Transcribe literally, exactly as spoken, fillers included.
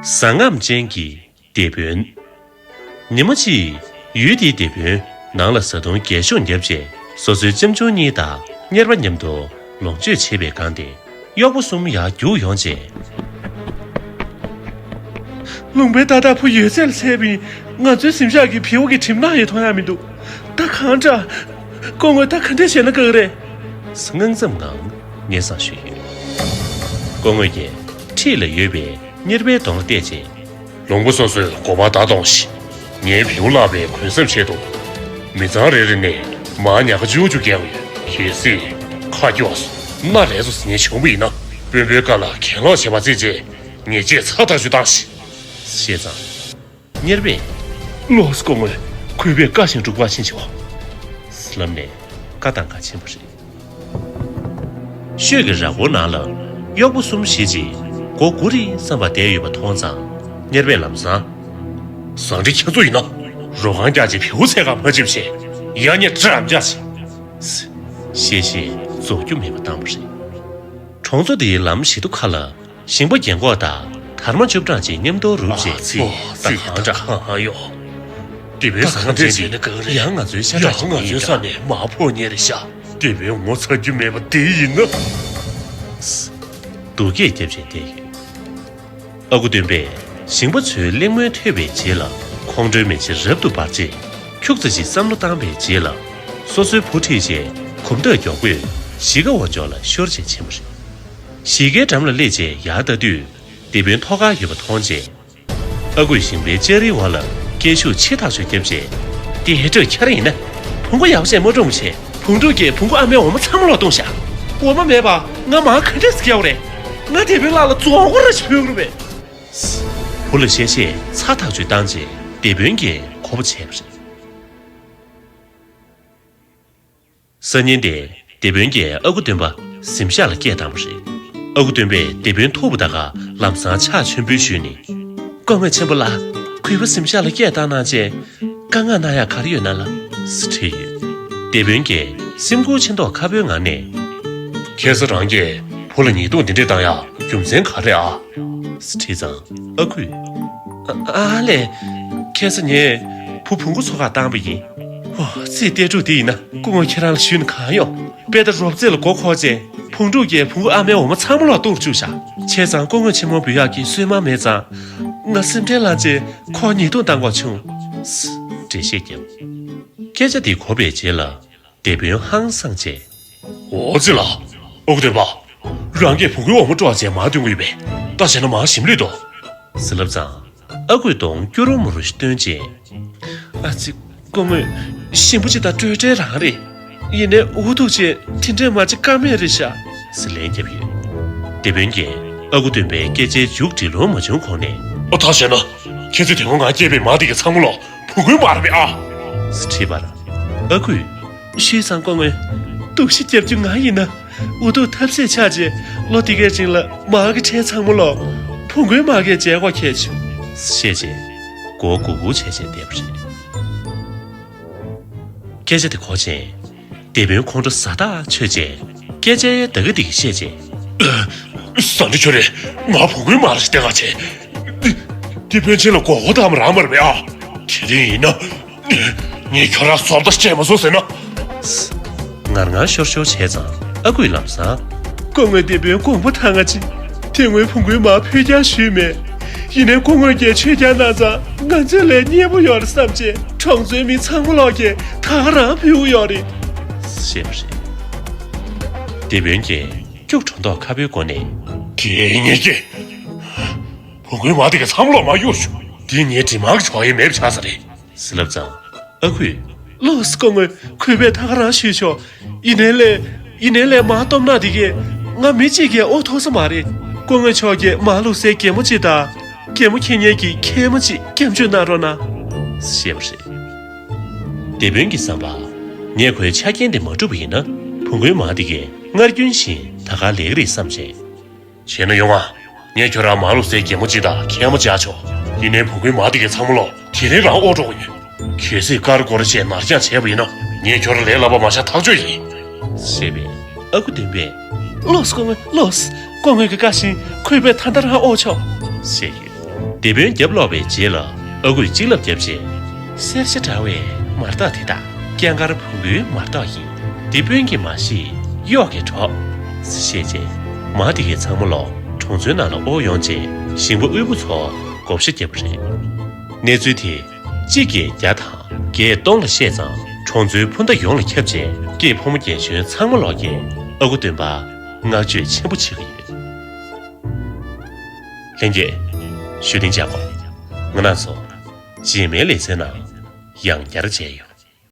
གཟབ་རྔམ་ཅན་གྱི་སྡེ་དཔོན། ཉི་མ་གཅིག་ཡུལ་དེའི་སྡེ་དཔོན་ནང་ལ་བཟའ་བཏུང་རྒྱས་ཤོས་བརྒྱབ་རྗེས། སོ་སོའི་ལྕམ་ཆུང་གཉིས་དང་གཉེར་པ་མཉམ་དུ་ལོངས་སྤྱོད་བྱེད་པའི་སྒང་དེ། གཡོག་པོ་གསུམ་ཡར་རྒྱུགས་ཡོང་རྗེས། ལུང་པའི་རྟ་བདག་པོ་ཡོད་ཚད་ལ་བསླེབས་པ་ཡིན། ང་ཚོའི་གཟིམ་ཤག་གི་བེའུ་གི་གྲིབ་ནག་ཡང་མཐོང་ཡག་མི་འདུག་ད་གང་དྲག་སྐུ་ངོ། ད་ག་འདྲས་བྱས་ན་དགའ་གི་རེད། དངངས་འཚབ་ངང་སྙན་སེང་ཞུས་ཡོད། སྐུ་ངོ་ཡིས་འཁྲིས་ལ་ཡོད་པའི་གཉེར་པའི་གདོང་ལ་བལྟས་རྗེས། ལུང་པ་སོ་སོས་སྒོ་འཕར་བརྡབས་གཏོང་ཞིག་ངའི་བེའུ་བརླག་པའི་གུན་གསབ་ཆེད་དུ། མི་ཚང་རེ་རེ་ནས་མར་ཉག་ག་བཅུ་བཅུ་བརྒྱབ་ཡོད། གལ་སྲིད་ཁ་ཀྱོག་སོང་། སྣ་རལ་སོང་ཟེར་ཉེན་བྱུང་བ་ཡིན་ན། དཔོན་པོའི་བཀའ་ལ་གྱེན་ལོག་བྱེད་པ་བརྩིས་རྗེས་ཉེས་ཆད་ཚ་ཐག་ཆོད་བཏང་ཞིག་ཞེས་ཙང་། གཉེར་པས། ལོས། སྐུ་ངོ། གུས་པས་བཀའ་བཞིན་སྒྲུབ་པར་ཕྱིན་ཆོག་ལབ་ནས་བཀའ་བཏང་ག་ཕྱིན་པ་རེད། ཤོད་ཀྱི་ར་སྐོར་ནང་ལ་གཡོག་པོ་གསུམ་བཞི་ཅིག་སྒོ་སྒུར་རིན་བསམ་པ་བསྡད་ཡོད་པ་མཐོང་ཙང་། གཉེར་པས་ལམ་སང་། བཟང་འདྲི་ཁྱེད་ཚོ་ཡིན་ན། རོ་ཁང་རྒྱག་ཅིག་བེའུ་ཚད་ཁ་མ་ཅིབ་བྱས། ཡ་ཉེ་དྲི་རམ་རྒྱག་ཅིག་ཞེས་བཤད་རྫོགས་རྒྱུ་མེད་པ་བཏང་བ་རེད། གྲོང་ཚོ་དེའི་ལམ་བཞི་མདོ་ཁ་ལ། ཞིང་པ་རྒན་གོག་དང་དར་མ་བཅུ་གྲངས་ཅིག་མཉམ་དུ་རུབ་བྱས་ཚིག་ད་གང་དྲག་ཧང་ཧང་ཡོད། དེ་བས་བཟང་ངམ་ཅན་དེ་ཡང་ང་ཚོའི་ཤ་ཁྲག་ཅིག་ཡིན་ཀྱང་། ཡང་ང་ཚོའི་ས་ནས་མར་ཕོ་ཉེ་རེ་ཤ། དེ་བས་ངོ་ཚ་རྒྱུ་མེད་པ་དེ་ཡིན་ན། སྡུག་སྐད་བརྒྱབ་བྱས་བསྡད་ཡོད། ཨ་ཁུ་སྟོན་པས་ཞིང་པ་ཚོའི་གླེང་མོལ་ཐོས་པའི་རྗེས་ལ། ཁོང་ཁྲོའི་མེ་ལྕེ་རབ་ཏུ་འབར་རྗེས། ཁྱུག་ཙམ་ཞིག་བསམ་བློ་བཏང་བའི་རྗེས་ལ། སོ་སོའི་བུ་ཁྲིད་རྗེས་གོམ་སྟབས་མགྱོགས་པོས་གཞིས་ཀ་བ་ཕྱོགས་ལ་ཤོར་བྱས་ཕྱིན་པ་རེད། གཞིས་ཀའི་འགྲམ་ལ་སླེབས་རྗེས་ཡར་ལྟ་དུས། སྡེ་དཔོན་ཐོག་ཁར་ཡོད་པ་མཐོང་རྗེས། ཨ་ཁུས་ཞིང་པའི་ལྕགས་རིའི་འོག་ལ་སྐད་ཤུགས་ཆེ་ཐག་ཆོད་བརྒྱབ་རྗེས། དེ་ཧེ་སྤྲོད་ཁྱེར་ཡིན་ན། བོང་གུ་ཡག་པོ་བྱས་མ་བཀྲོངས་བྱས། བོང་ཕྲུག་གིས་བོང་གུ་ཨ་མའི་འོ་མ་ཚང་མ་ལོག་བཏུང་ཤག་འོ་མ་མེད་པ་ང་མར་ག་འདྲས་སེ་རྒྱག་དགོས་རེད། ང་སྡེ་དཔོན་ལགས་ལ་རྫོང་སྒོ་ར་ཞིག་ཕུལ་དགོས་རེད་པས། བུ་ལ་གཤེ་གཤེ་ཚ་ཐག་ཆོད་བཏང་རྗེས་སྡེ་དཔོན་གྱིས་གོ་བ་བྱས་པ་རེད། སང་ཉིན་དེ་སྡེ་དཔོན་གྱིས་ཨ་ཁུ་སྟོན་པ་གཟིམ་ཤག་ལ་སྐད་བཏང་བ་རེད། ཨ་ཁུ་སྟོན་པས་སྡེ་དཔོན་ཐུག་པ་དང་ལམ་སང་ཕྱག་མཆོད་འབུལ་ཞུས་ནས། སྐུ་ངོ་ཆེན་པོ་ལགས། གུས་པ་གཟིམ་ཤག་ལ་སྐད་བཏང་གནང་བྱས། བཀའ་མངགས་གནང་ཡག་ག་རེ་ཡོད་ན་ལབ་ཟེར་དྲིས་ཡོད། སྡེ་དཔོན་གྱིས་སེམས་ཁུར་ཆེ་མདོག་ཁ་པོའི་ངང་ནས། ཁ་སང་རང་གིས་བུ་ལ་ཉེས་རྡུང་འདི་འདྲས་བཏང་ཡག་རྒྱུ་མཚན་ག་རེ་ཨ། ཟེར་དྲིས་ཙང་ཨ་ཁུས། ཨ་ཨ་ལས། ཁ་སང་ངས་བུ་བོང་གུ་འཚོ་གར་བཏང་པ་ཡིན། ཨོ་ཙི། ལྟས་གྲུབ་དེ་ཡིན་ན་སྐུ་ངོ་ཁྱེད་རང་ལ་ཞུས་ན་གང་ཡོང་། དཔེ་ལྟ་རོབ་རྩེ་ལ་མགོ་འཁོར་རྗེས་བོང་ཕྲུག་གིས་བོང་གུ་ཨ་མའི་འོ་མ་ཚང་མ་ལོག་བཏུང་བཅུག་ཤག་བྱས་ཙང་སྐུ་ངོ་ཆེན་མོ་འབུལ་ཡག་གི་སོ་མ་མེད་ཙང་། ང་སེམས་ཁྲལ་ལངས་རྗེས་ཁོར་ཉེས་རྡུང་བཏང་དགོས་བྱུང་། འགྲེལ་བཤད་བརྒྱབ། སྐད་ཆ་དེ་གོ་བའི་རྗེས་ལ། སྡེ་དཔོན་ཧང་སངས་བྱས། འོ་ཙི་ལགས། ཨ་ཁུ་སྟོན་པ། རང་གིས་བོང་གུའི་འོ་མ་དཀྲོགས་བྱས་མར་འདོན་གྱི་ཡོད་པས། ད་བྱས་ན་མར་ཞིམ་ལུས་འདུག་ཟེར་ལབ་ཙང་། ཨ་ཁུས་གདོང་སྐྱུ་རུ་མུ་རུ་ཞིག་སྟོན་རྗེས། ཨ་ཙི། སྐུ་ངོ། ཞིམ་པོ་ཅིག་དང་སྤྲོས་བྲལ་རང་རེད། ཡིན་ནའི་འུ་ཐུག་བྱས་དེ་འདྲས་མ་བྱེད་ཀ་མེད་རེད་ཤག་ཟེར་ལན་བརྒྱབ་ཡོད། སྡེ་དཔོན་གྱིས་ཨ་ཁུ་སྟོན་པའི་སྐད་ཆའི་མཇུག་སྒྲིལ་ལོང་མ་བྱུང་གོང་ནས། ཨ་ད་བྱས་ན། ཁྱེད་ཚོས་དེ་སྔོན་ང་བསྐྱལ་བའི་མར་དེ་གའི་ཚང་མ་ལོག་བོང་གུའི་མར་རེད་པས་ཨ། ཟེར་དྲིས་པར། ཨ་ཁུས། ཞུས་ཙང་སྐུ་ངོ། སྡུག་ཤི་རྒྱབ་རྒྱུ་ང་ཡིན་ན། འུ་ཐུག་ཐབས་ཟད་ཆགས་རྗེས་ལོ་དེ་གའི་རིང་ལ་མར་གྱི་ཁྲལ་ཚང་མ་ལོག་བོང་གུའི་མར་གྱིས་འཇལ་དགོས་ཁེལ་བྱུང་། ཞེས་བྱས། མགོ་སྒུར་སྒུར་བྱས་བྱས་བསྡད་པ་རེད། སྐད་ཆ་དེ་གོ་རྗེས། སྡེ་དཔོན་ཁོང་ཁྲོ་ཟ་ཐག་ཆོད་རྗེས། སྐད་ཆའི་ད་ག་དེ་ག་བཤད་རྗེས། ཟ་འདྲེ་ཁྱོད་རེད། ང་བོང་གུའི་མར་ཞིག་སྟེར་ག་བྱས། འདི་འདི་ཕོན་ཆེན་ལ་མགོ་སྐོར་བཏང་བ་རང་མ་རེད་པས་ཨ། དེ་རིང་ཡིན་ན། ངས་ཁྱོད་རང་བཟོ་ལྟ་བྱས་མ་སོང་ཟེར་ན། ངར་ངར་ཤོར་ཤོར་བྱས་ཙང་ཨ་ཁུས་ལམ་སང་། སྐུ་ངོ་སྡེ་དཔོན་དགོངས་པ་དྭངས་པ་ཅིག་དེ་སྔོན་བོང་གུའི་མར་ཕུལ་རྐྱང་ཞུས་མེད། ཡིན་ནའི་སྐུ་ངོ་གིས་ཆོད་རྐྱང་གནང་ཙང་ང་ཚོས་ལས་མཉེས་པོ་ཡོད་རེད་བསམ་བྱས་གྲོང་ཚོའི་མི་ཚང་མ་ལོག་གིས་ད་ག་རང་ཕུལ་ཡོད་རེད། ཞེས་པ་རེད། སྡེ་དཔོན་གྱིས་སྐྱུག་བྲོ་མདོག་ཁ་པོའི་སྒོ་ནས། དེ་ངས་ཀྱིས། བོང་གུའི་མར་དེ་གའི་ཚང་མ་ལོག་མར་གཡུགས་ཤོག་འདི་ངའི་གྲིབ་མར་གྱི་ཆོག་ཡས་མེད་པ་ཆགས་ས་རེད། ཟེར་ལབ་ཙང་། ཨ་ཁུས། ལོས། སྐུ་ངོ། གུས་པས་ད་ག་རང་ཞུས་ཆོག་ཡིན་ནའི་ལས། ཡིན་ནའི་ལས་མར་སྟོབས་ནག་འདི་གས་ང་མི་གཅིག་གིས་དབོར་ཐུབ་ས་མ་རེད། སྐུ་ངོ་མཆོག་གིས་མར་བླུགས་སའི་གད་མོ་གཅིག་དང་། གད་མོ་འཁྱེར་མཁན་གྱི་མཁལ་མ་གཅིག་སྐྱབས་བཅོལ་གནང་རོགས་གནང་། ཞེས་པ་རེད། སྡེ་དཔོན་གྱི་བསམ་པར། ངས་ཁོའི་ཆ་རྐྱེན་དེ་མ་བསྒྲུབས་པ་ཡིན་ན། བོང་གུའི་མར་འདི་གས་སྔར་རྒྱུན་བཞིན་ད་ག་ལས་ཀྱི་རེད་བསམ་བྱས། བྱས་ན་ཡོང་ང་། ངས་ཁྱོད་རང་མར་བླུགས་སའི་གད་མོ་གཅིག་དང་མཁལ་མ་གཅིག་ཆོག་ཡིན་ནའི་བོང་གུའི་མར་དེ་གའི་ཚང་མ་ལོག་དེ་རིང་རང་དབོར་འགྲོ་གི་ཡོད། གལ་སྲིད་ཀར་ཀོར་བྱས་ནར་འགྱངས་བྱས་པ་ཡིན་ན་ངས་ཁྱོད་རང་ལས་སླ་པོ་མ་བཞག་ཐག་ཆོད་ཡིན། ཞེས་པས། ཨ་ཁུ་སྟོན་པས། ལོས། སྐུ་ངོ། ལོས། སྐུ་ངོ་གི་བཀའ་བཞིན་གུས་པས་ད་ལྟ་རང་དབོར་ཆོག་ཞེས་ཡོད། དེད་དཔོན་བརྒྱབ་ལོག་པའི་རྗེས་ལ་ཨ་ཁུས་གཅིག་ལབ་བརྒྱབ་རྗེས། གསེར་ཞྭ་འདྲ་བའི་མར་སྟག་དེ་དག་སྐྱ་མཁར་བོང་གུའི་མར་སྟག་ཡིན། འདི་དཔོན་གྱིས་མ་ཤེས་གཡོག་གིས་གྲོགས། ཞེས་བྱས། མ་དེ་གས་ཚང་མ་ལོག་གྲོང་ཚོའི་ནང་ལ་དབོར་ཡོང་རྗེས་ཞིང་པ་དབུལ་པོ་ཚོར་བགོ་བཤའ་བརྒྱབ་པ་རེད། གནས་ཚུལ་དེ་གཅིག་བརྒྱད་བརྒྱ་དང་བརྒྱད་སྟོང་ལ་བཤད་ཙང་གྲོང་ཚོའི་སྤུན་ཟླ་ཡོངས་ལ་ཁྱབ་རྗེས་སྐྱེས་ཕོ་མོ་རྒན་གཞོན་ཚང་མ་ལོག་གིས་ཨ་ཁུ་སྟོན་པར་བསྔགས་བརྗོད་ཆེན་པོ་བྱེད་ཀྱི་ཡོད། ལྷན་རྒྱས། ཞུ་གཏན་འཇགས་གོ། ང་རང་ཚོ་རྗེས་མའི་ལེ་ཚན་ནང་ཡང་བསྐྱར་མཇལ་ཡོང་།